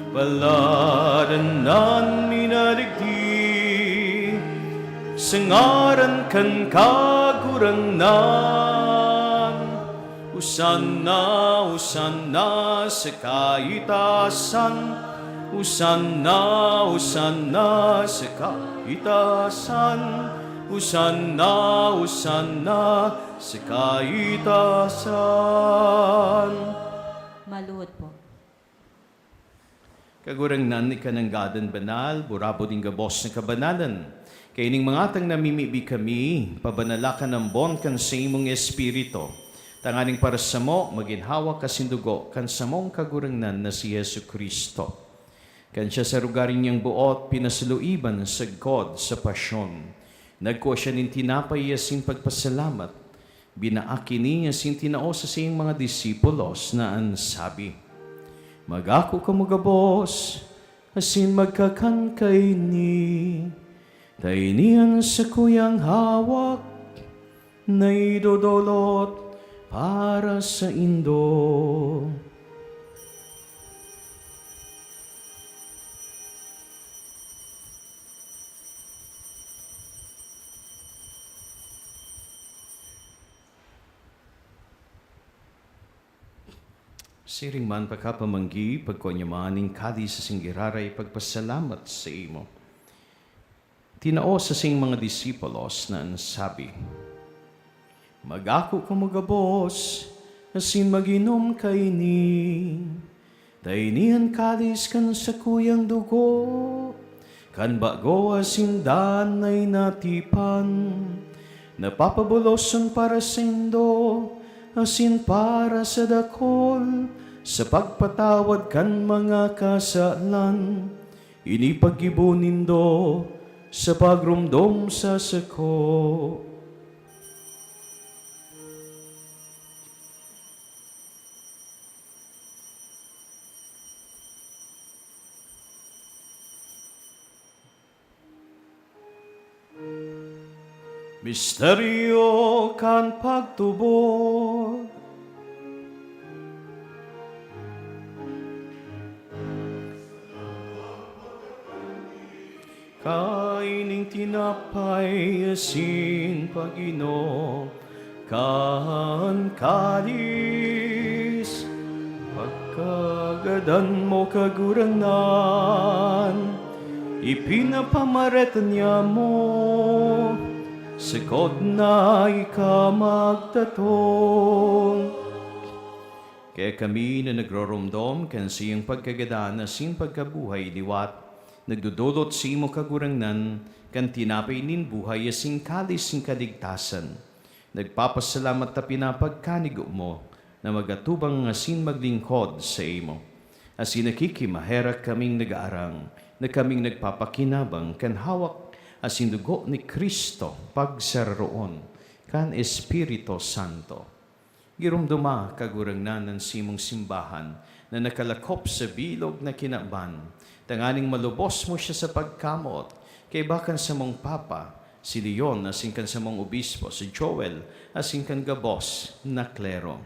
Paladan an minadigdi sa ngaran kan Kagurangnan. Hosanna, Hosanna sa kaitaasan. Hosanna, Hosanna sa kaitaasan. Hosanna, Hosanna sa kaitasan. Maluhod po. Kagurangnan, ika nanggadan banal, burabod nin gabos na kabanalan. Kaining mga tang namimibi kami, pabanala ka nambon kan saimong Espiritu, tanganing para samo magin hawak asin dugo kan samong Kagurangnan na si Jesu-Cristo. Kan siya sa rugari niyang boot, pinasaloiban sagkod sa pasyon, nagkua siya nin tinapay asin pagpasalamat, binaak ini asin tinao sa saiyang mga disipulos na an sabi, "Magako kamo gabos asin magkakan kaini, ta ini an sakuyang hawak na idodolot para saindo." Siring man pakapamanggi, pagkua niya man nin kalis asin giraray pagpasalamat saimo, tinao sa saiyang mga disipulos na an sabi, "Magako kamo gabos asin mag-inom kaini, ta ini an kalis kan sakuyang dugo kan bago asin danay na tipan, na papabolosan para saindo asin para sa dakul sa pagpatawad kan mga kasalan. Ini paggibo nindo sa pagromdom sa sako." Misteryo kan pagtubod. Kaining tinapay asin pag-inom kan kalis, pagkagadan mo, Kagurangnan, ipinapamareta niamo, sagkod na ika magtatong. Kaya kami na nagroromdom kan saiyang pagkagadan asin pagkabuhay liwat, nagdodolot saimo, Kagurangnan, kan tinapay nin buhay asin kalis nin kaligtasan. Nagpapasalamat ta pinapagkanigo mo na magatubang asin maglingkod saimo. Asin nakikimaherak kaming nag-aarang na kaming nagpapakinabang kan hawak asin dugo ni Cristo pagsararoon kan Espiritu Santo. Giromdoma, Kagurangnan, an saimong simbahan na nakalakop sa bilog na kinaban, tanganing malubos mo siya sa pagkamoot, kaiba kan samong Papa, si Leon, asin kan samong Obispo, si Joel, asin kan gabos na klero.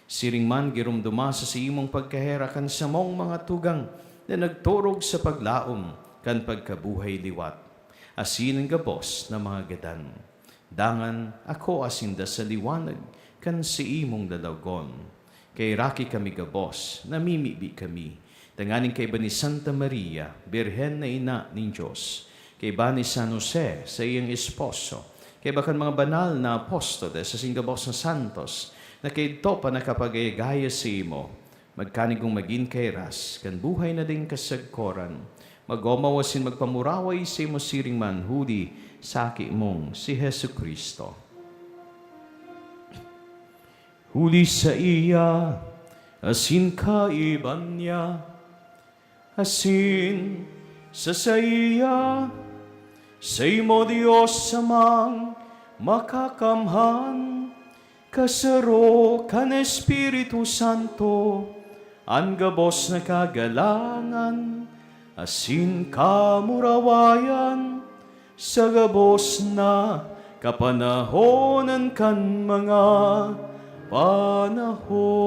Siring man, giromdoma sa saimong pagkaherak an samong mga tugang na nagturog sa paglaom kan pagkabuhay liwat, asin an gabos na mga gadan. Dangan akoa sinda sa liwanag kan saimong lalawogon. Kaheraki kami gabos, namimibi kami, tanganing kaiba ni Santa Maria, Birhen na Ina nin Dios, kaiba ni San Jose, saiyang esposo, kaiba kan mga banal na apostoles asin gabos na santos na kaidto pa nakapagayagaya saimo, magkanigong magin kairas kan buhay na daing kasagkoran, mag-omaw asin magpamuraway saimo siring man huli sa Aki mong si Jesu-Cristo. Huli saiya, asin kaiba niya, asin sa saiya, saimo, Dios Amang Makakamhan, kasaro kan Espiritu Santo, an gabos na kagalangan asin kamurawayan sa gabos na kapanahonan kan mga panahon.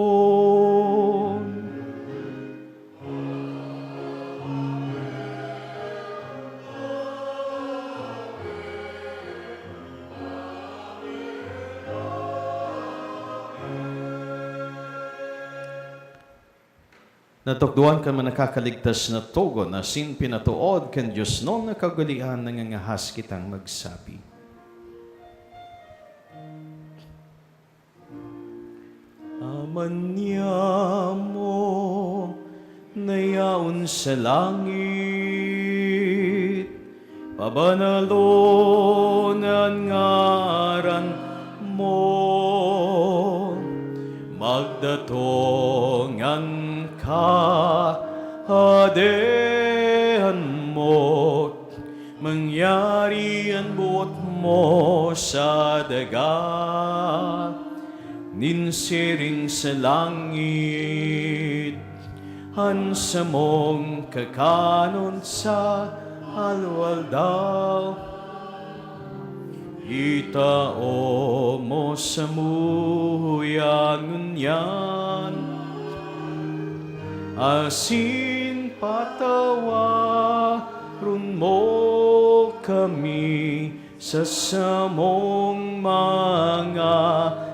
Natukdoan kan mga nakakaligtas na togon asin pinatood kan diosnon na kaugalean, nangangahas kitang magsabi, Niamo na yaon sa langit, pabanalon an ngaran mo, magdatong an kahadean mo, mangyari an boot mo sa daga nin siring sa langit. An samong kakanon sa alwaldaw, itao mo samuya ngunyan, asin patawaron mo kami sa samong mga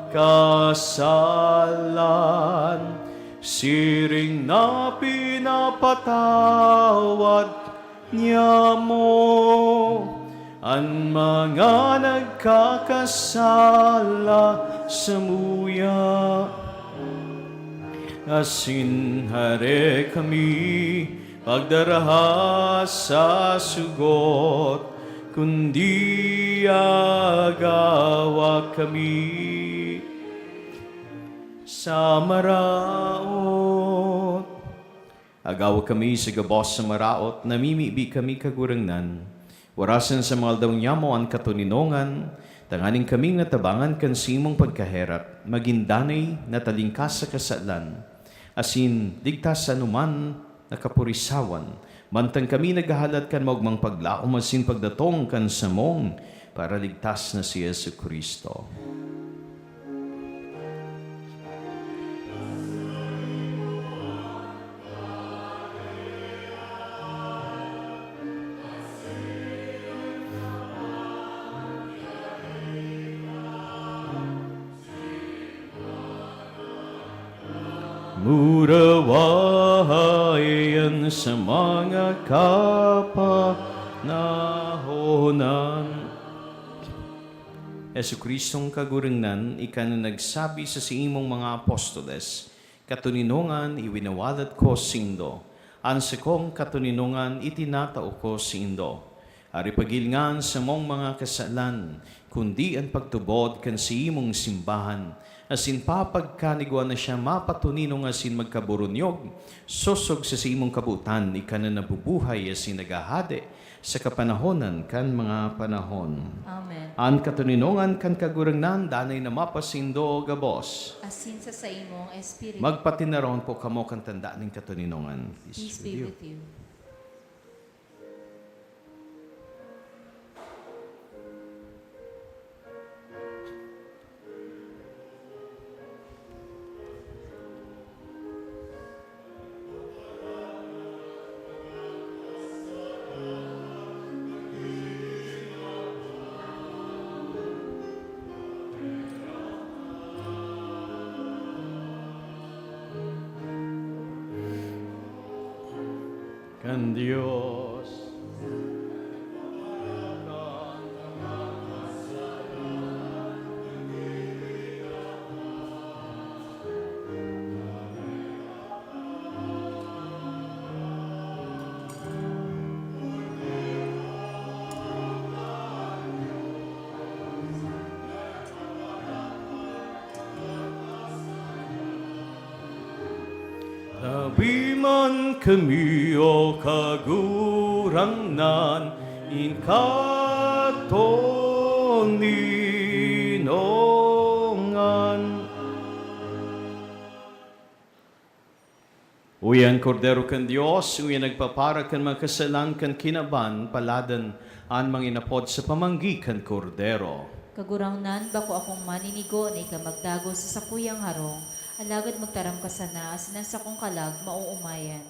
kasalan, siring na pinapatawad niamo an mga nagkakasala samuya. Asin hare kami pagdaraha sa sugot, kundi agawa kami sa maraot. Agawa kami sa gabos sa maraot, namimibi kami, Kagurangnan. Warasan sa mga aldaw nyamo an katoninongan, tanganing kaming natabangan kan simong pagkaherak, magin danay na talingkas sa kasalan, asin ligtas sa anoman na kapurisawan, mantang kami naghahalat kan maogmang paglaom asin pagdatong kan samong Paraligtas na si Jesu-Cristo. Murawahay an sa mga kapanahonan. Jesu-Cristong Kagurangnan, ika na nagsabi sa saimong mga apostoles, "Katoninongan iwinawalat ko saindo, an sakong katoninongan itinatao ko saindo." Ari paghilinga an samong mga kasalan, kundi an pagtubod kan saimong simbahan, asin papagkanigwa na siya mapatoninong asin magkaburunyog, sosog sa saimong kabotan, ika na nabubuhay asin naghahade sa kapanahonan kan mga panahon. Amen. An katoninongan kan Kagurangnan danay na mapasaindo gabos. Asin sa saimong espiritu. Magpatinaron po kamo kan tanda nin katoninongan. Peace be with you. Kan Dios. Tabi man kami, O Kagurangnan, nin katoninongan. Uya an Kordero kan Dios, uya an nagpapara kan mga kasalan kan kinaban, paladan an mga inapod sa pamanggi kan Kordero. Kagurangnan, bako akong maninigo na ika magdagos sa sakuyang harong, alagad magtaram ka sana, asin an sakong kalag maoomayan.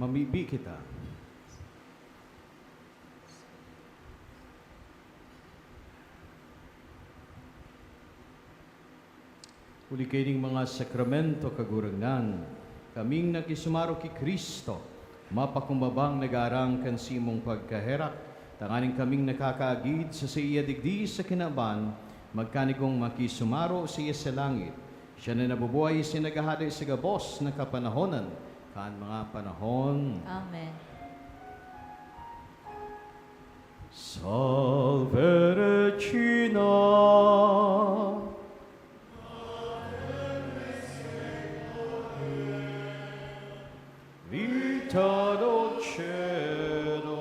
Mamibi kita. Huli kaining mga sakramento, Kagurangnan, kaming nakisumaro ki Cristo, mapakumbabang nagaarang kan simong pagkaherak, tanganing kaming nakakaagid sa saiya digdi sa kinaban, magkanigong makisumaro saiya sa langit. Siya na nabubuhay asin naghahade sa gabos na kapanahonan kan mga panahon. Amen. Salve Regina, Vita Dulcedo,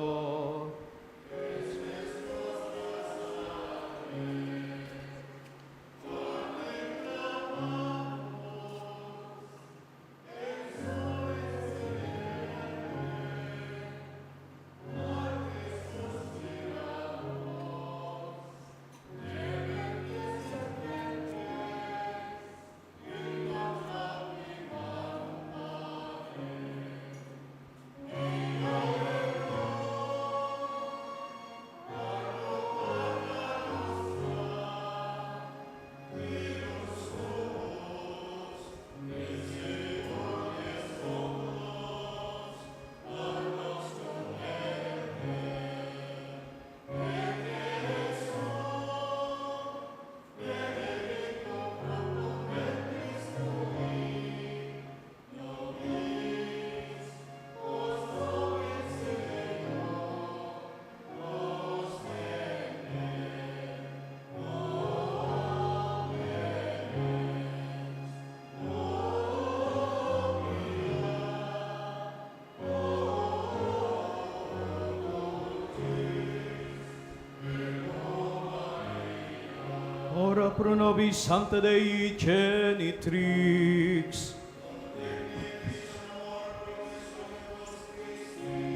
Ora pro nobis Sancta Dei Genitrix.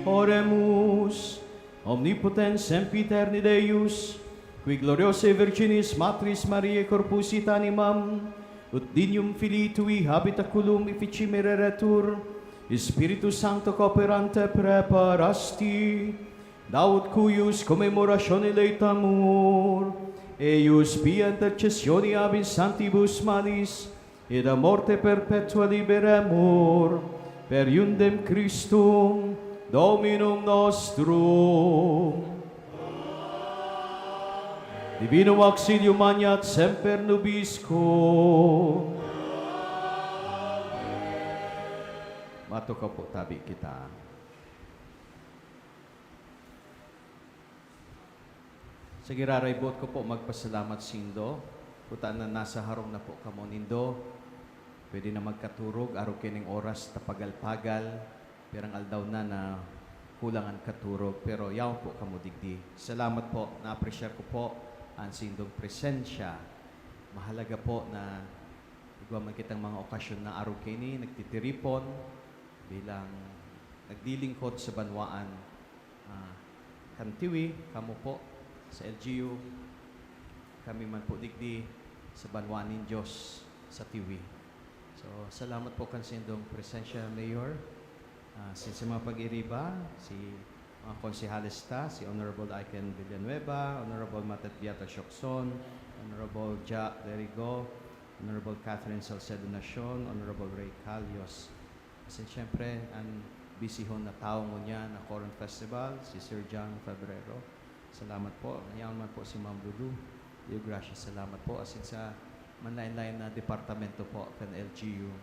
Oremus. Omnipotens sempiterne Deus, qui gloriosae Virginis Matris Mariae corpus et animam, ut dignum filii tui habitaculum efficimeraretur, Spiritu Sancto cooperante preparasti, Daut cuius commemoratione laetamur, eius via intercessione ab insantibus malis, et a morte perpetua liberemur, per iundem Christum Dominum nostrum. Divinum auxilium maneat semper nobiscum. Matukaw po tabi kita. Sa giraray, boot ko po magpasalamat saindo. Kuta na nasa harong na po kamo nindo. Pwede na magkaturog, arog kayo ning oras, tapagal-pagal. Pirang aldaw na na kulang an katurog, pero yaon po kamo digdi. Salamat po, na-appreciate ko po an sindong presensya. Mahalaga po na igwa man kitang mga okasyon na arog kaini, nagtitiripon bilang naglilingkod sa banwaan, ah, kan Tiwi, kamo po sa L G U, kami man po digdi sa banwaan nin Diyos sa Tiwi. So, salamat po kan sindong presensya, Mayor. Ah, si, si mga pag-iriba, si mga konsehales ta, si Honorable Iken Villanueva, Honorable Matet Beato Siocson, Honorable Ja Derigo, Honorable Catherine Salcedo Nacion, Honorable Ray Calios. Asin siyempre, an bisihon na tawo ngunyan na Coron Festival, si Sir John Febrero. Salamat po. Yaon man po si Ma'am Lulu Deo Gracia, salamat po. Asin sa manlaen-laen na departamento po kan L G U.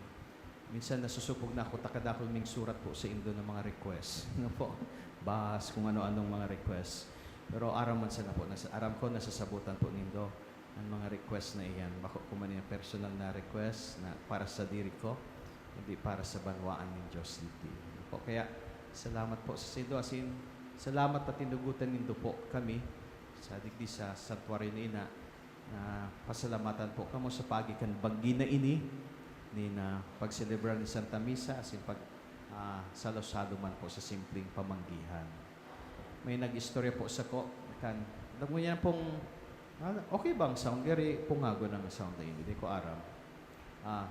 Minsan nasusupog na ako, ta kadakul ming surat po saindo na mga request. Ano po? Bahas, kung ano-anong mga request. Pero aram man sana po, nasa, aram ko, nasasabutan po nindo an mga request na iyan. Bako ko man yung personal na request na para sa diri ko, kundi para sa banwaan nin Diyos digdi. Ano po? Kaya, salamat po sa saindo. Asin, salamat ta tinugotan nindo po kami sa digdi sa santuaryo ni Ina. Na pasalamatan po kamo sa paagi kan banggi na ini, nin, ah, pagselebrar ni Santa Misa, asin pag, ah, salo-salo man po sa simpleng pamanggihan. May nag-istorya po sako, kan, alam mo niya pong, ah, okay bang sound? Gari, pungagon ang sound na ini, di ko aram. Ah,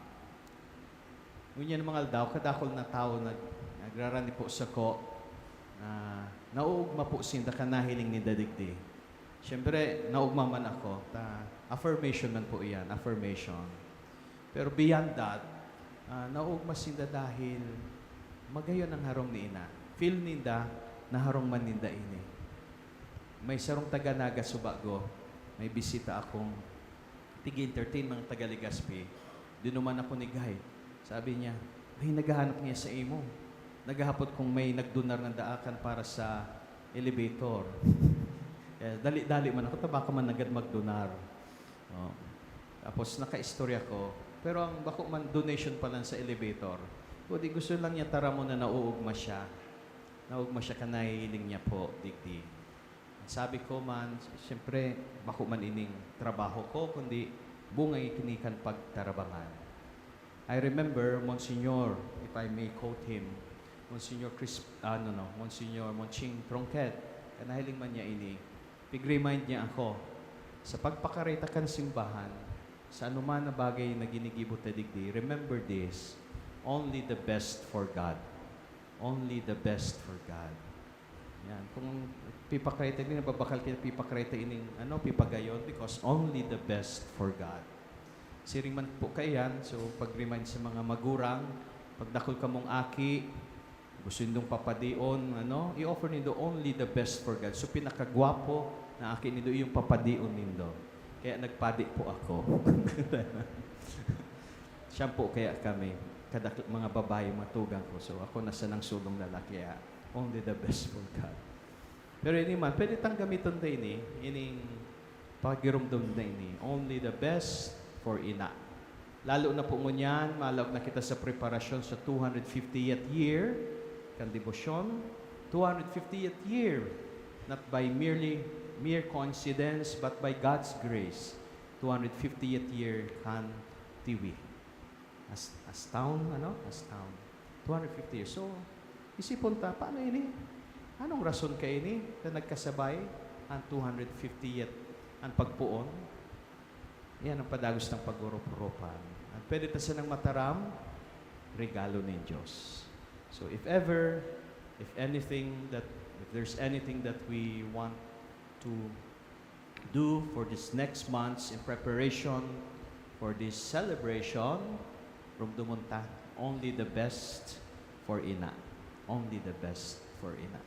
ngunyan mga aldaw, kadakul na tawo nag-, nagrarani po sako na nauugma po sinda kan nahiling ninda digdi. Siyempre, naugma man ako, ta affirmation man po iyan, affirmation. Pero beyond that, ah, naugma sinda dahil magayon ang harong ni Ina. Feel ninda na harong man ninda ini. May sarong taga Naga Subago, may bisita akong tig-entertain, mga taga Legazpi. Dinuman ako ni Guy. Sabi niya, "May naghahanap niya sa imo. Naghahapot kung may nagdonar na daakan para sa elevator." Eh, dali-dali man ako, ta bako man nanggad magdonar. Oh. Tapos nakaistorya ko, pero ang bako man donation pa lang sa elevator. Kundi gusto lang niya taramon na nauugma siya. Nauugma siya kan nahihiling niya po, digdi. Sabi ko man, siyempre, bako man ining trabaho ko, kundi bunga ini kan pagtarabangan. I remember, Monsignor, if I may quote him, Monsignor Chris, ano no, Monsignor Monching Tronquet, kan nahiling man niya ini, pig-remind niya ako, sa pagpakareta kan simbahan, sa anuman na bagay na ginigibo ta digdi, remember this, only the best for God. Only the best for God. Yan. Kung pipakreta, hindi nababakal kayo pipakreta ining, ano, pipagayon, because only the best for God. Siring man po kaiyan, so pag-remind sa mga magurang, pag dakul kamong aki, gusto nindong papadion, ano, i-offer nindo only the best for God. So pinakagwapo na aki nindo, yung papadion nindo. Kaya nagpadi po ako. Siya po kaya kami, kadak-, mga babae, mga tugang ko. So ako na sanang sulong lalaki, ah, only the best for God. Pero ini man, pwede tang gamiton ta ini, ining pagirumdom na ini, only the best for Ina. Lalo na po ngunyan, malaog na kita sa preparasyon sa two hundred fiftieth year kan debosyon. Two hundred fiftieth year, not by merely mere coincidence, but by God's grace. two hundred fiftieth year kan Tiwi. As, as town, ano? As town. Two hundred fifty years. So, isipon ta, paano ini? Anong rason kaini na nagkasabay an two hundred fiftieth an pagpoon? Yan ang padagos ng pagurop-uropan. At pwede ta sanang mataram, regalo nin Diyos. So, if ever, if anything that, if there's anything that we want to do for this next months in preparation for this celebration, rumdumon ta, only the best for Ina. Only the best for Ina.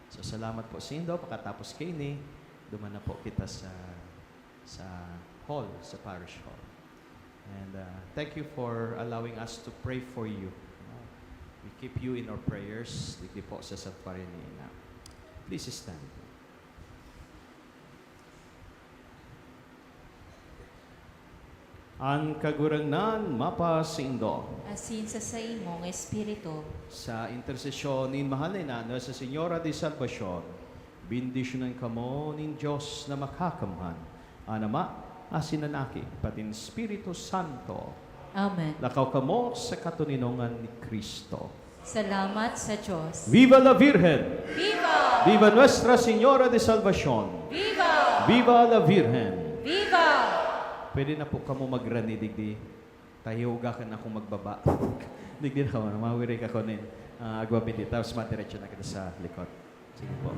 So, salamat po, Sindo. Pakatapos kaini, duman na po kita sa, sa hall, sa parish hall. And, uh, thank you for allowing us to pray for you. We keep you in our prayers, digdi po sa santuaryo ni Ina. Please stand. An Kagurangnan mapasaindo. Asin sa saimong espiritu. Sa intersesyon nin mahal na Ina, Nuestra Señora de Salvacion, bendisyonan kamo nin Dios na Makakamhan, an Ama, asin an Aki, pati an Espiritu Santo. Amen. Lakaw kamo sa katoninongan ni Cristo. Salamat sa Diyos. Viva la Virgen! Viva! Viva Nuestra Señora de Salvacion! Viva! Viva la Virgen! Viva! Pwede na po kamo magrani digdi. Tahiuga ka na kung magbaba. Digdi na kamo, mawirik ako nin, ah, agwa bindi. Tapos madiretso na kita sa likod. Sige po.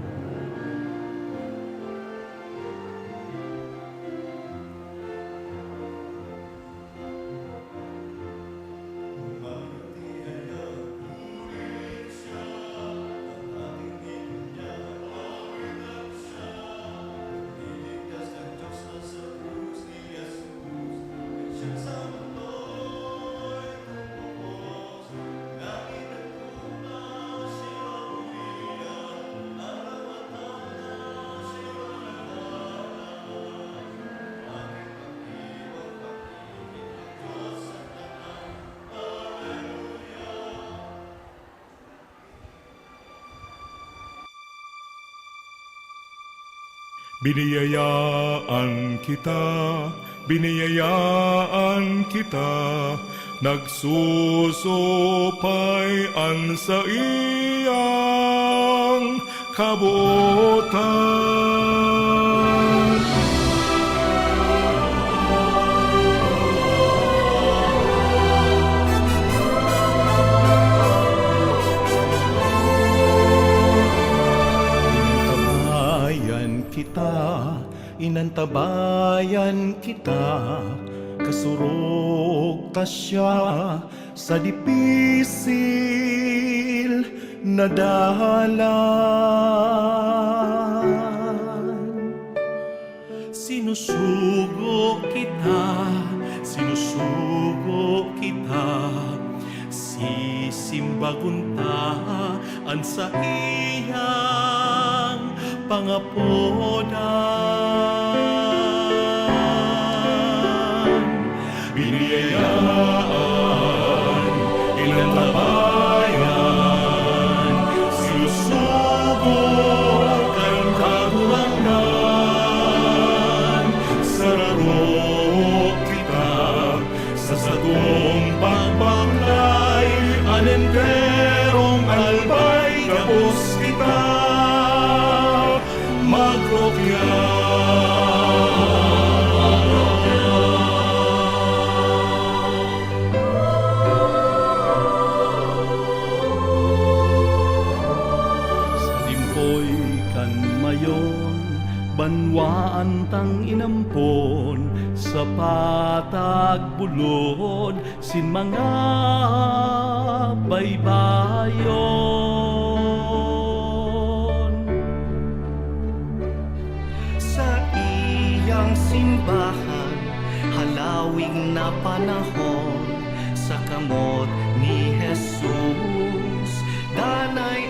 Biniyayaan kita, biniyayaan kita, nagsusupay an saiyang kabotan. Inantabayan kita, inantabayan kita, kasurog ta siya sa dipisil na dalan. Sinusugo kita, sinusugo kita, sisimbagon ta an saiyang pangapodan. Biniyayaan, inantabayan, sinusugo kan Kagurangnan. Sararo kita sa satong pagbanglay, an enterong albay gabos kita magrukya. Sa limpoy kan mayon, banwaan tang inampon, sa patag bulod sin mga baybayon. Saiyang simbahan, halawig na panahon, sa kamot ni Jesus, danay